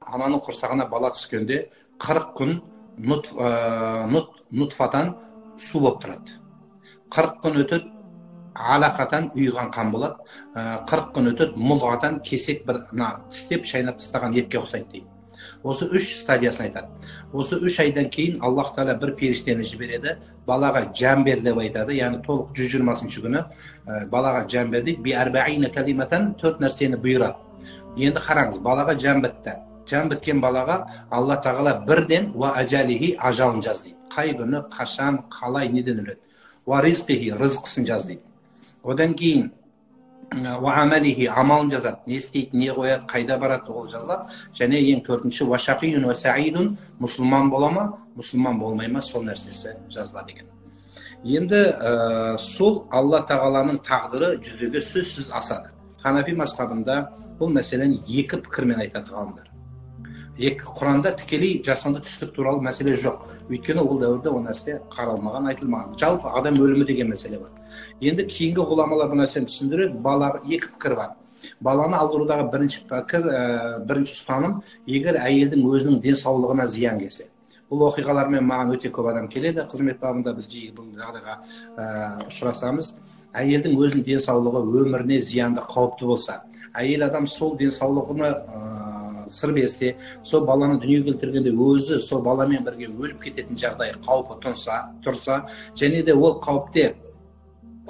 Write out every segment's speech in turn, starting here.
Ананың құрсағына бала түскенде 40 күн нутфадан су болып тұрады. 40 күн өтеді, алақадан ұйыған қан болады. 40 күн өтеді, мұлғадан кесек бір тістеп шайнап тастаған етке ұқсайды дейді. Осы үш стадиясын айтады. Осы 3 айдан кейін Аллах тағала бір періштені жібереді, балаға жан бер деп айтады. Яғни толық 120 күні балаға жан бер дейді. Би арбаина калиматан, 4 нәрсені бұйырады. Енді қараңыз, балаға жан бітті. Жан біткен балаға Алла тағала бірден уа ажалихи, ажалын жаз дейді. Қай күні, қашан, қалай, неден өледі. Уа ризқихи, рызқысын жаз дейді. Одан кейін уа амалихи, амалын жазады. Не істейді, не қояды, қайда барады, ол жазылады. Және ең төртінші уа шақиюн уа саидун, мұсылман бола ма, мұсылман болмай ма, сол нәрсесі жазылады екен. Енді сол Алла тағаланың тағдыры жүзеге сөзсіз асады. Ханафи мазхабында бұл мәселені екі пікірмен айтады ғалымдар. Екі Құранда тікелей жасанды түстік туралы мәселе жоқ. Өйткені ол дәуірде ол нәрсе қаралмаған, айтылмаған. Жалпы адам өлімі деген мәселе бар. Енді кейінгі ғұламалар бұл нәрсені түсіндіреді. Балаға екі пікір бар. Баланы алдырудағы бірінші пікір, бірінші ұстаным, егер әйелдің өзінің денсаулығына зиян келсе. Бұл оқиғалармен маған өте көп адам келеді. Қызмет бабында біз жиі бұл жағдайға ұшырасамыз. Әйелдің өзінің денсаулығы өміріне зиянды, қауіпті болса, әйел адам сол денсаулығына сыр берсе, сол баланы дүниеге келтіргенде өзі сол баламен бірге өліп кететін жағдай қаупі тұрса, және де ол қауіпте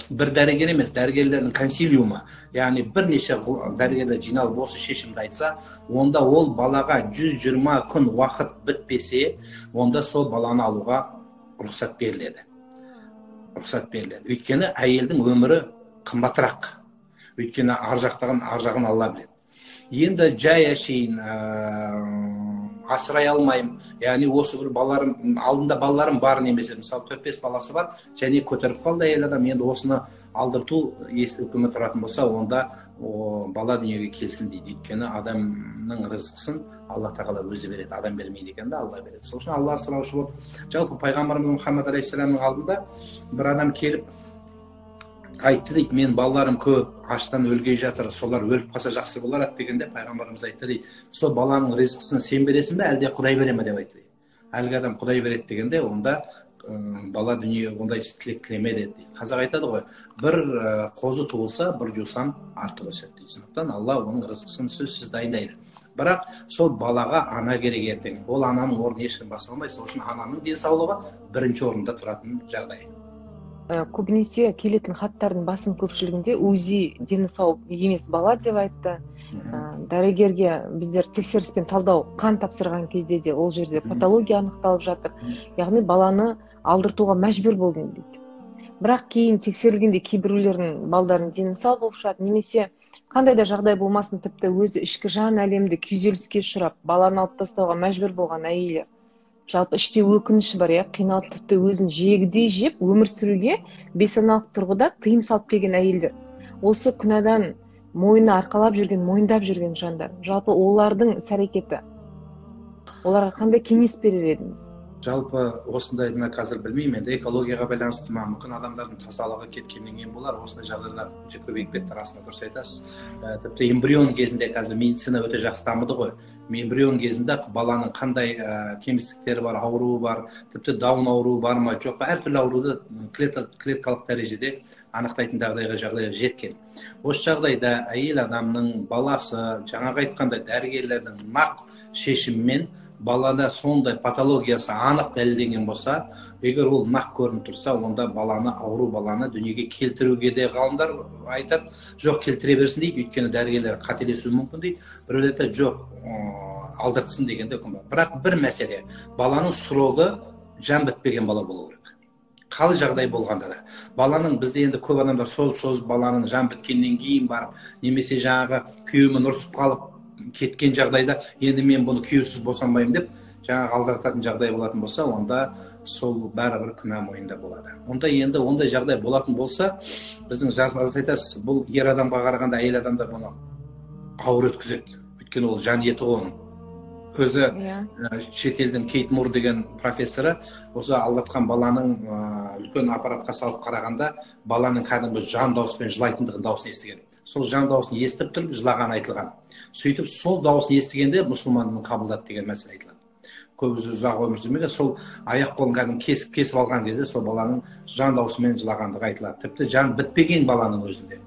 бір дәрігер емес, дәрігерлердің консилиумы, яғни бірнеше дәрігерлер жиналып осы шешімді айтса, онда ол балаға 120 күн уақыт бітпесе, онда сол баланы алуға рұқсат беріледі. Рұқсат беріледі. Өйткені әйелдің өмірі қымбатырақ. Өйткені ар жақтағын, ар жағын Алла біледі. Енді жай әшейін асырай алмаймын, яғни осы бір балаларым, алдында балаларым бар немесе мысалы 4-5 баласы бар, және көтеріп қалды әйел адам, енді осыны алдырту үкімі тұратын болса, онда бала дүниеге келсін дейді. Өйткені адамның рызқысын Алла тағала өзі береді, адам бермейді екен де, Алла береді. Сол үшін Алла асыраушы болып, жалпы пайғамбарымыз Мұхаммад алейхиссаламның алдында бір адам келіп айтты дейді, мен балаларым көп, аштан өлгей жатыр, солар өліп қалса жақсы болар еді дегенде пайғамбарымыз айтты дейді, сол баланың ризқысын сен бересің бе, әлде Құдай бере ме деп айтты дейді. Әлгі адам Құдай береді дегенде, онда бала дүние ондай тілек тілеме деді дейді. Қазақ айтады ғой, бір қозы туылса, бір жусан артық өседі дейді. Сондықтан Алла оның рызқысын сөзсіз дайындайды. Бірақ сол балаға ана керек ертең. Ол ананың орнын ешкім баса алмайды. Сол үшін ананың денсаулығы бірінші орында тұратын жағдай. Көбінесе келетін хаттардың басым көпшілігінде УЗИ дені сау емес бала деп айтты. Дәрігерге біздер тексеріспен талдау қан тапсырған кезде де ол жерде патология анықталып жатыр. Яғни баланы алдыртуға мәжбүр болдым дейді. Бірақ кейін тексерілгенде кейбіреулердің балдарының дені сау болып шығады, немесе қандай да жағдай болмасын, тіпті өзі ішкі жан әлемді күйзеліске ұшырап, баланы алып тастауға мәжбүр болған әйелдер. Жалпы іште өкініші бар, қиналып тіпті өзін жегідей жеп өмір сүруге бейсаналық тұрғыда тыйым салып келген әйелдер. Осы күнәдан мойны арқалап жүрген, мойындап жүрген жандар. Жалпы олардың іс-әрекеті. Оларға қандай кеңес берер едіңіз? Жалпы осындай мына қазір білмеймін, енді экологияға байланысты ма, мүмкін адамдардың тазалығы кеткеннен кейін болар, осындай жағдайлар өте көбейіп кетті, расында дұрыс айтасыз. Тіпті эмбрион кезінде қазір медицина өте жақсы дамыды ғой. Эмбрион кезінде баланың қандай кемістіктері бар, ауруы бар, тіпті даун ауруы бар ма, жоқ па, әртүрлі ауруды клеткалық дәрежеде анықтайтын жағдайға жеткен. Осы жағдайда әйел адамның баласы, жаңағы айтқандай дәрігерлердің нақ шешімімен балада сондай патологиясы анық дәлелденген болса, егер ол нақ көрініп тұрса, онда баланы, ауру баланы дүниеге келтіруге де ғалымдар айтады, жоқ келтіре берсін дейді, өйткені дәрігерлер қателесуі мүмкін дейді. Біреулер айтады, жоқ, алдыртсын деген де үкім бар. Бірақ бір мәселе, баланың срогы жан бітпеген бала болу керек. Қалай жағдай болғанда да. Баланың, бізде енді көп адамдар созып-созып баланың жан біткеннен кейін барып, немесе жаңағы күйеуімен ұрысып қалып кеткен жағдайда, енді мен бұны күйеусіз босанбаймын деп жаңағы алдыртатын жағдай болатын болса, онда сол бәрібір күнә мойнында болады. Онда енді ондай жағдай болатын болса, біздің жазғанымыз айтасыз, бұл ер адамға қарағанда әйел адамдар бұны ауыр өткізеді. Өйткені ол жан еті ғой оның. Өзі, шетелдің Кейт Мур деген профессоры осы алдатқан баланың Үлкен аппаратқа салып қарағанда баланың кәдімгі жан дауыспен жылайтындығын дауысын естіген. Сол жан дауысын естіп тұрып жылаған айтылған. Сөйтіп сол дауысын естігенде мұсылман дінін қабылдады деген мәселе айтылады. Көбісі ұзақ өмір сүрмеген, сол аяқ қолын кәдімгі кесіп алған кезде сол баланың жан даусымен жылағандығы айтылады. Тіпті жан бітпеген баланың өзінде.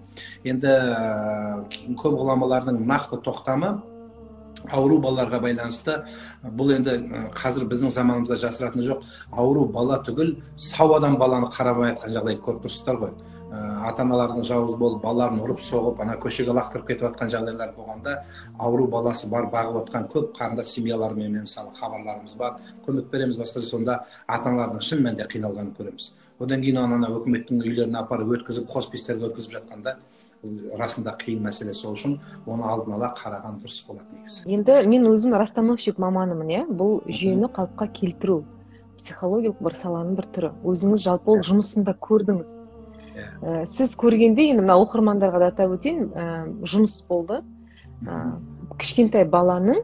Енді көп ғұламалардың нақты тоқтамы ауру балаларға байланысты. Бұл енді қазір біздің заманымызда жасыратыны жоқ. Ауру бала түгіл сау адам баланы қарамай жатқан жағдайды көріп тұрсыздар ғой. Ата-аналардың жауыз болып балаларын ұрып соғып ана көшеге лақтырып кетіп жатқан жағдайлар болғанда ауру баласы бар бағып отқан көп қарындас семьялармен мысалы хабарларымыз бар, көмек береміз басқа. Сонда ата-аналардың шын мәнінде қиналғанын көреміз. Одан кейін ана өкіметтің үйлеріне апарып өткізіп, хоспистерге өткізіп жатқанда расында қиын мәселе. Сол үшін оны алдын ала қараған дұрыс болады негізі. Енді мен өзім расстановщик маманымын, иә. Бұл жүйені қалыпқа келтіру психологиялық бір саланың бір түрі. Өзіңіз жалпы ол жұмысында көрдіңіз. Сіз көргенде, енді мына оқырмандарға да атап өтейін, жұмыс болды. Кішкентай баланың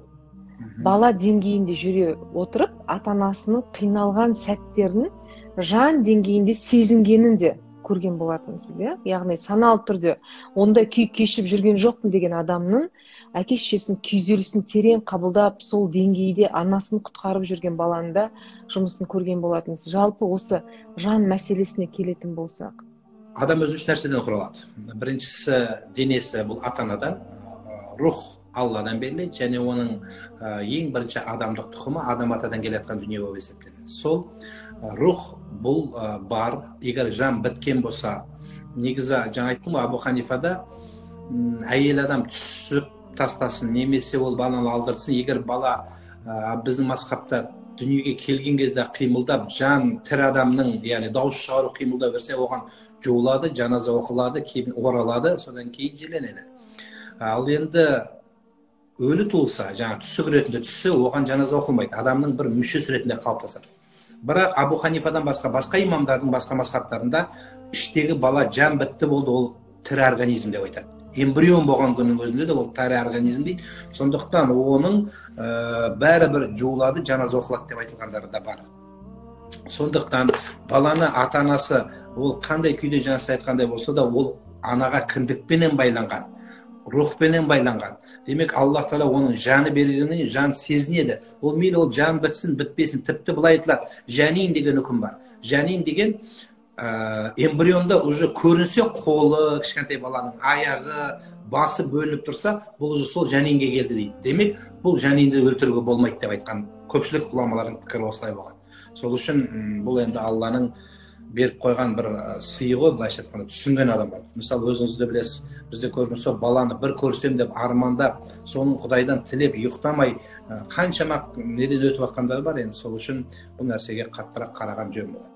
бала деңгейінде жүре отырып, ата-анасының қиналған сәттерін жан деңгейінде сезінгенін де көрген болатынсыз, иә? Яғни саналы түрде ондай күй кешіп жүрген жоқпын деген адамның әке шешесінің күйзелісін терең қабылдап, сол деңгейде анасын құтқарып жүрген баланың да жұмысын көрген болатынсыз. Жалпы осы жан мәселесіне келетін болсақ, адам өзі үш нәрседен құралады. Біріншісі денесі, бұл ата-анадан, рух Алладан беріледі, және оның ең бірінші адамдық тұқымы Адам атадан келе жатқан дүние болып есептелінеді. Сол рух бұл бар. Егер жан біткен болса, негізі жаңа айттым ғой, Абу Ханифада әйел адам түсіп тастасын немесе ол баланы алдыртсын, егер бала біздің мазхабта дүниеге келген кезде қимылдап, жан тірі адамның, яғни дауыс шығару қимылдау берсе, оған жуылады, жаназа оқылады, кейін оралады, содан кейін жерленеді. Ал енді өлі туылса, жаңа түсік ретінде түссе, оған жаназа оқылмайды, адамның бір мүшесі ретінде қалыптасады. Бірақ Абу Ханифадан басқа имамдардың басқа мазхабтарында іштегі бала жан бітті болды, ол тірі организм деп айтады. Эмбрион болған күннің өзінде де ол тірі организм дейді. Сондықтан оның бәрібір жуылады, жаназа оқылады деп айтылғандары да бар. Сондықтан баланы ата-анасы ол қандай күйде жаңа сіз айтқандай болса да, ол анаға кіндікпенен байланған, рухпенен байланған. Демек, Аллах тағала оның жаны бергенін жан сезінеді. Ол мейлі ол жан бітсін, бітпесін, тіпті былай айтылады. Жәнин деген үкім бар. Жәнин деген эмбрионда уже көрінсе қолы, кішкентай баланың аяғы, басы бөлініп тұрса, бұл уже сол жәнинге келді дейді. Демек, бұл жәнинді өлтіруге болмайды деп айтқан көпшілік ғұламалардың пікірі осылай болған. Сол үшін бұл енді Алланың беріп қойған бір сыйы ғой, былайша айтқанда, түсінген адам бар. Мысалы, өзіңіз де білесіз, бізде көрінсе баланы бір көрсем деп армандап, соның Құдайдан тілеп ұйықтамай қаншама неден өтіп жатқандар бар. Енді сол үшін бұл нәрсеге қаттырақ қараған жөн болады.